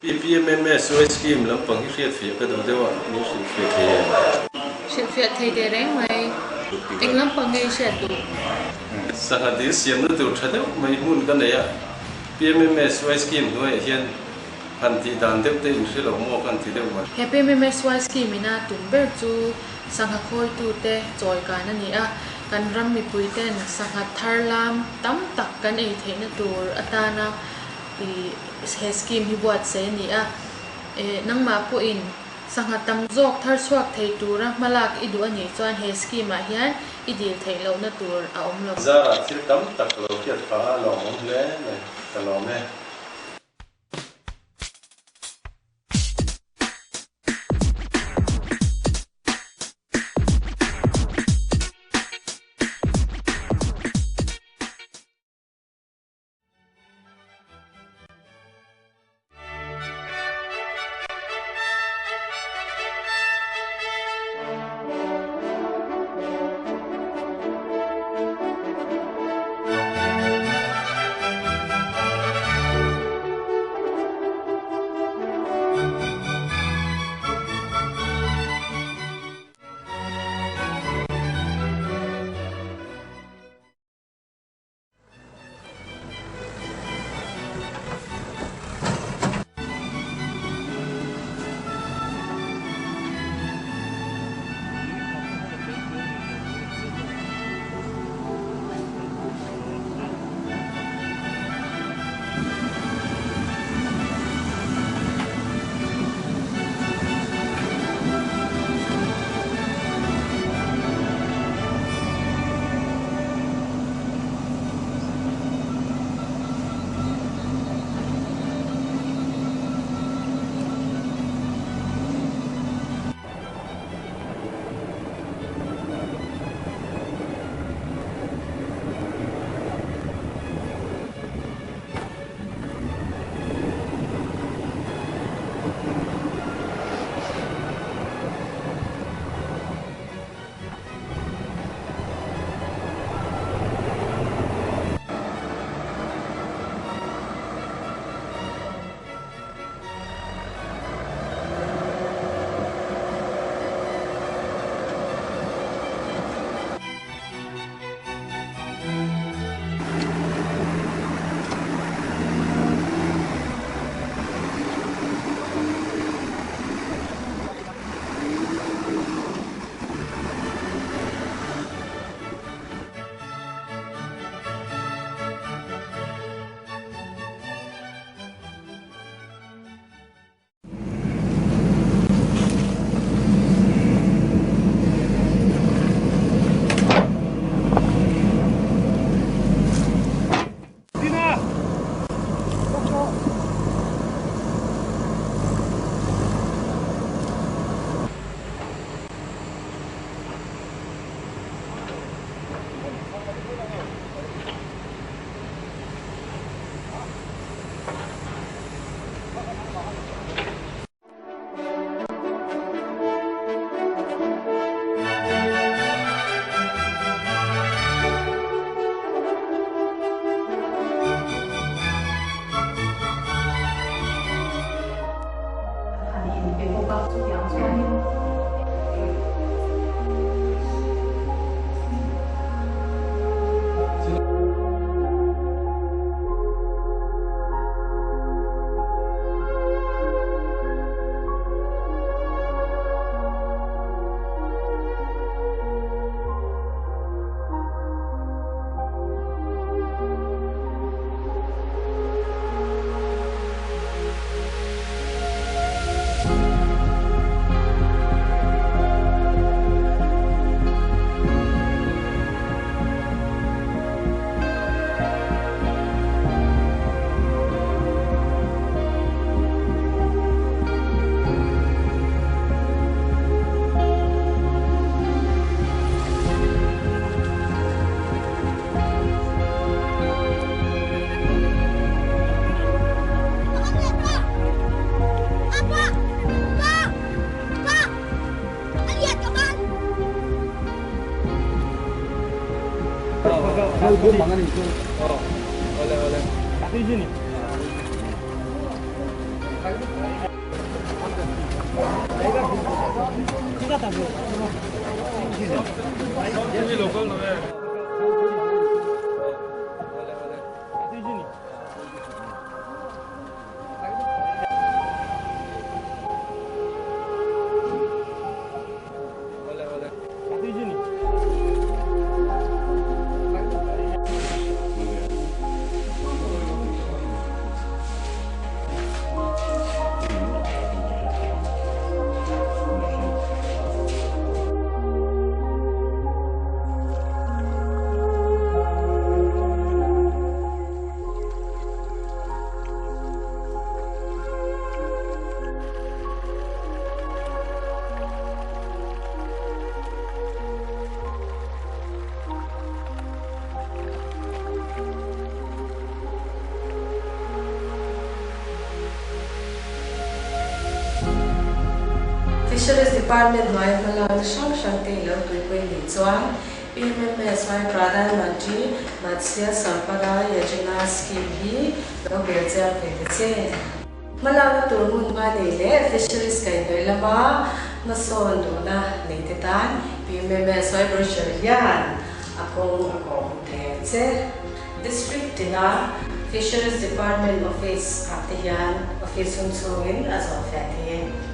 PMMSY scheme lampang hi hriatfiah ka duh deuh a, min hrilhfiah thei em? Hrilhfiah thei teh reng mai. Eng lampang nge i hriat duh? Sangha dil siamna tur tha deuh mai hmun ka nei a, PMMSY scheme hnuaiah hian han tih dan deuh te in hre lo maw ka han ti deuh mai. He PMMSY scheme ina tum ber chu sangha khawitute chawi kan a ni a, kan ram mipuiten sangha thar lam tam tak kan ei theihna tur atana I he scheme hi buatsaih a ni a, eh nangmah pawhin sangha tam zawk thar chhuak thei tura hmalak i duh a nih chuan he scheme ah hian i dil theih lohna tur a awm lo. Zarah thil tam tak lo hriat phah a lawmawm hle mai, ka lawm e. Fisheries Department hnuaia hmalakna hrang hrang te i lo tuipui nih chuan PMMSY Pradhan Mantri Matsya Sampada Yojana Scheme hi lo bel chiang ve ta che. Hmalakna tur hmun hma nei leh Fisheries kaihhnawih lama hmasawn duhna nei te tan PMMSY brochure hian a kawng a kawh hmu thei ang che. District tina Fisheries Department Office ah te hian Office hun chhungin a zawh fiah thei e.